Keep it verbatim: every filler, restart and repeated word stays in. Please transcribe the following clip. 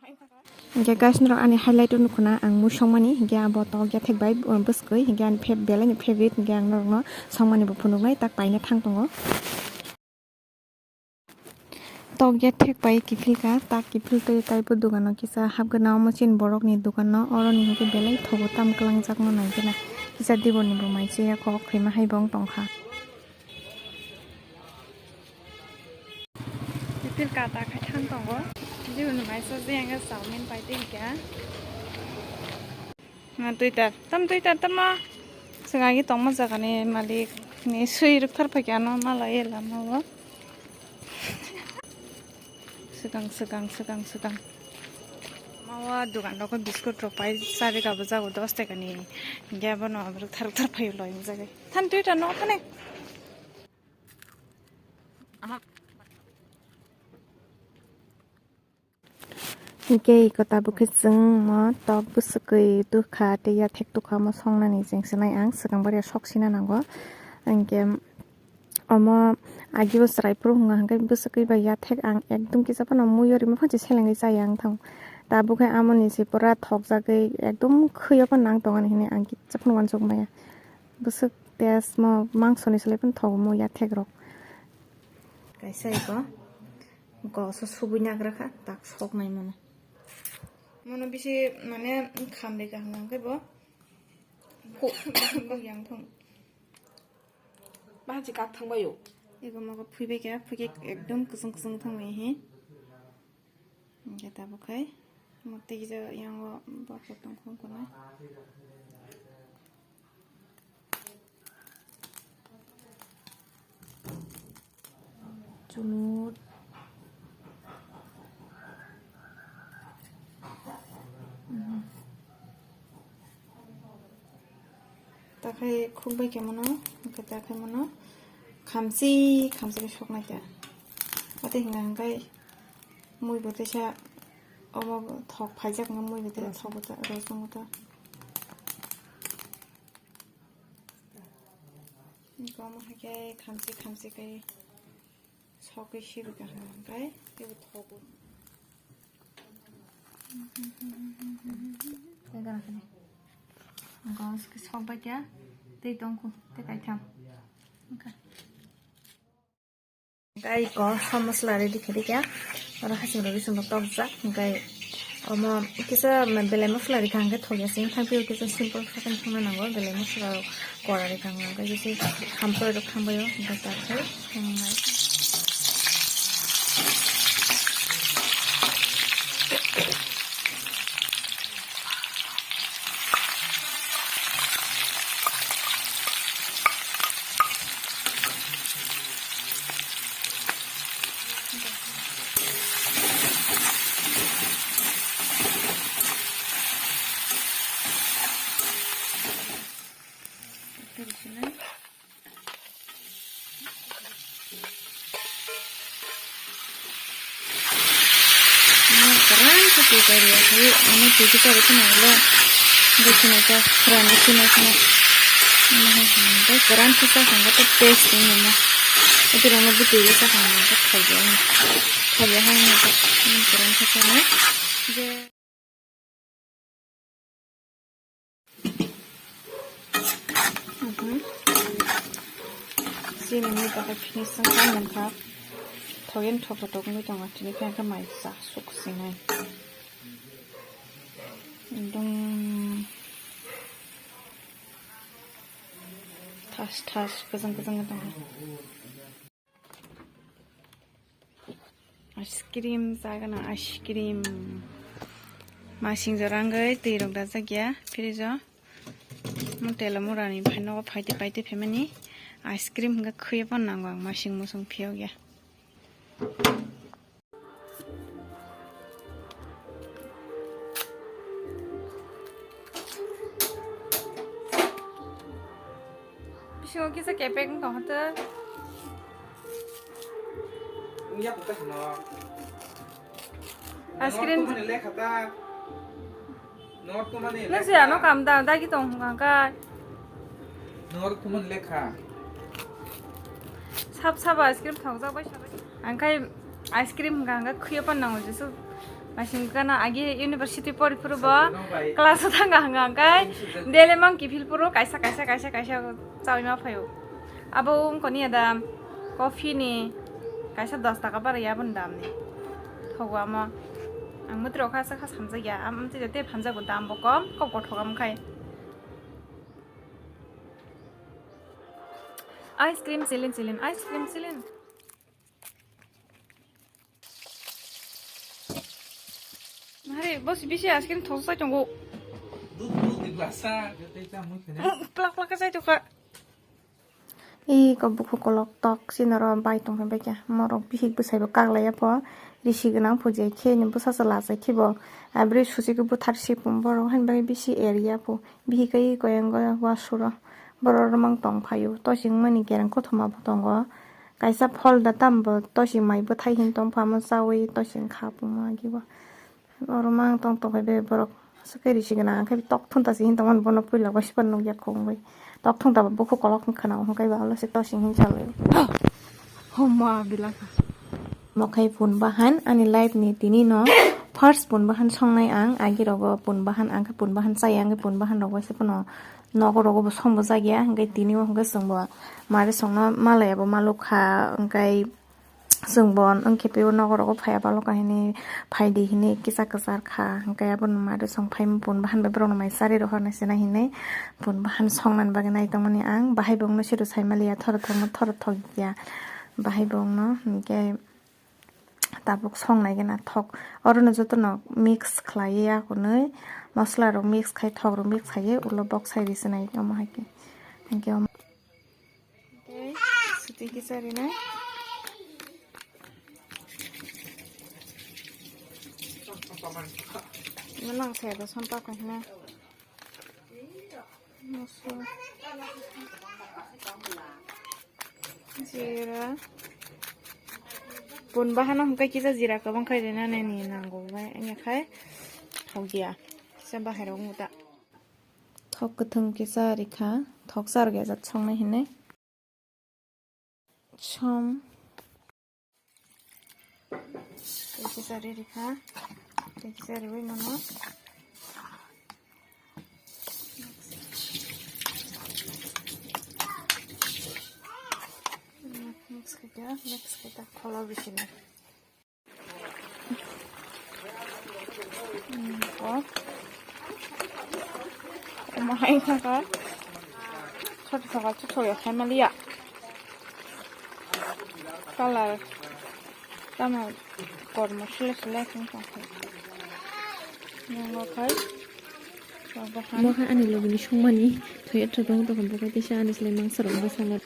Hingke guys, norok ani highlight o nukho na ang mui songmani, hingke abo tok yathek bai, uh, bwskwi, hingke ani fav-, belai ni favorite, hingke ang norokno songmani bo phunuknai, tak paina thang tongo. Tok yathek bai kiphilka, tak kiphil twi taibo dogano kisa hapgwna omo chini borokni dogano, oroni hingke belai thogo tam kwlangjakno naigwna, kisa diboni bo mai cheya kok khwima hai bo wng tongkha. Kiphil kata khai thang tongo. Jiboni maisa je ang chowmin pai twi kha. Ma twitter, tam twitter tam ma. Swngagi tongma jagani malik ni swi rwkthar phaikha ano ma lai lama o. Swkang, swkang, swkang, swkang. Mawa dogan rok biscuit rok pai chari ka bo jago dos taka ni. Hingke abono rwkthar rwkthar phai loi jagai. Than twitter no thane. Hingke iko tabuk khe chwng mo tok bwswkwi tukha tei yathek tukha omo songnani chengsinai ang swkang baria sok sina nango. Hingke omo agi bo chwrai phuru hwnga hwnkhe bwswkwi bai yathek ang ekdom kisa phano muiyo rima phansi selengwi chaya wng thango. Tabuk khe amoni se pura thokjagwi ekdom khwiyo phano nang tongani hinwi ang kisa phano uansuk maya. Bwswk test mo mangsoni slai phano thogo mo yathek rok. Kaisa iko goso subui nagra kha tak sok nai mano. Mono bisi mane khamri kaham hwnkhe bo. Ko yang thong. Baji kak thang bayo. Ego mogo phui bai kha, phui khe ekdom kusung kusung thang bai he. Hingke tabuk khai mo tei kisa yango bokol tong khum khuna. Chunut. Takhai khukbai khe mano, hwnkhe takhai mano khamchi khamchi khe soknai kha. Atwi hwnka hwnkhe mui bo teisa omo thok phaijak wngkha, mui bo teisa thok bo ta, rosong bo ta. Hwnkhe omo hai khe khamchi khamchi khe sokwi sibika hwnka hwnkhe teibo thogo. Tei gana khe. Hwnkhe omo sok bai khe tei tongkhu tei kaitham. Hwnkhe. Tei ko som masla ready khe dikha. Oro hasing rok bising rok tokjak. Hwnkhe omo kisa belai masla rikha hwnkhe thokya se. Thang phio kisa simple sakani thangna nango. Belai masla rok kora rikha hwnkhe kisa hamsoi rok thangbaio. Hwnkhe tak khe. Ano karan sa twi kari ya, hai, ano twi kari khna ulo, bwkhwna ta, rani khna khna. Ano hai hai, tei karan sa sa hwnba ta taste wng nai ma. Ati rano bwtwi sa hwnba ta thaiya, thaiya hai no ta, ano karan sa sa no. Je. Mhm. Chini ni bagwi finishing kha mankha. Thogen thok thok wngwi tongo. Tini khe ang khe mai cha suk sinai. Ekdom thas thas kwchwng kwchwng wng tongo. Ice cream chagana, ice cream. Masing jora wngwi twi rok dajak ya fridge o. Mo telo mura ni phai nogo phaite paite phaimani ice cream hwnkhe khwiya phano nango ang masing musung phiyok ya. Bisingo kisa kepek wng tong kha tei. Wngya kok tei hino. Ice cream. Norok tumani lekha ta. Norok tumani lekha. Nang se ano kam da, dagi tong hwnkha kai. Norok tumani lekha. Sab sab ice cream thokjak bai sabai. Ang khai ice cream hwnkha hwnkha khwiya pan nango jesu. Naising gana agi university pori phuru bo class o thanga hanga hwnkhe daily mang kiphil phuru kaisa, kaisa, kaisa, kaisa chawi ma phaio. Abo wngkoni ada coffee ni kaisa dos taka bara ya aboni dam ni. Thogo amo. Ang mwtri rok kha sa kha samjak ya. Am tei tei phanjak bo dam bo kom, kok kothok am khai. Ice cream chilin chilin, ice cream chilin. Hari, bos bisi ice cream thok sai tongo. Dudh, dudh, di glasa. Plak plak sai tokha. Ih, kok bukhuk kolok tok, sinoro bai tongkha bai kha. Morok bihik bwsai bo kaklai ya pho. Risi gwnang pho je khe ni bwsa chwla achai khe bo. Abri susi khe buthar si pung borok hain bai bisi area pho. Bihik ai koyang goya wasuro. Borok romang tong phaio. Toising mani kereng kothoma bo tongo. Kaisa phol da tam bo toising mai bwthai hin tong phamo chawi toising kha pungma agi bo. Oro mang tong tong khe be borok aswk khe risi gwnang khe tok thung ta se hin tongmani bono puila bai se nukya khong bai. Tok thung ta bo bukhuk kolok wng khna hwnkhe ba ulo se toising hin chalwi. Homa bilaka. Mokhai pun bahan ani life ni tini no first pun bahan songnai ang agi rogo pun bahan ang khe pun bahan chaya ang khe pun bahan rok bai se phano nogo rogo bo song bo jakya hwnkhe tini o hwnkhe chwng bo mari songno malaya bo malukha hwnkhe. Chwng bo wng khe pio nogo rogo phaiya baloka hini phaidi hini kisa kwchar kha hwnkhe abono mari song phai pun bahan bai borok no mai chari rohor nai se nai hinwi pun bahan song nani bagwi nai tongmani ang bahai bo wngno sero sai maliya thoro thok no thoro thok ya bahai bo wngno hwnkhe tabuk song nai gana thok oro no joto no mix khlai ya hwnwi mosla rok mix khai thok rok mix khai ulo bok sai ri se nai omo hai khe hwnkhe omo. Tei sitwi kisa rinai. Manang saya da sampa ko hina. Masuk. Jira. Pun bahano hingke kisa jira kwbang khai rina nani nango bai anya khai. Thok ya. Kisa bahai rok muta. Thok kwthwng kisa rikha, thok charwk ya jat songnai hinwi. Som. Tei kisa ri rikha, tei kisa riwi mano. Mix khaikha, mix khaikha, kholo bisini. Hmm, o. Omo hai thaka. Sot thaka, sot thaka, hai maliya. Color. Tamo kormo sila sila sing thaka. Nongo khai. Omo hai ani logini songmani. Thoya thotong tokon bokai tesa ani slai mangsa rok bwsala.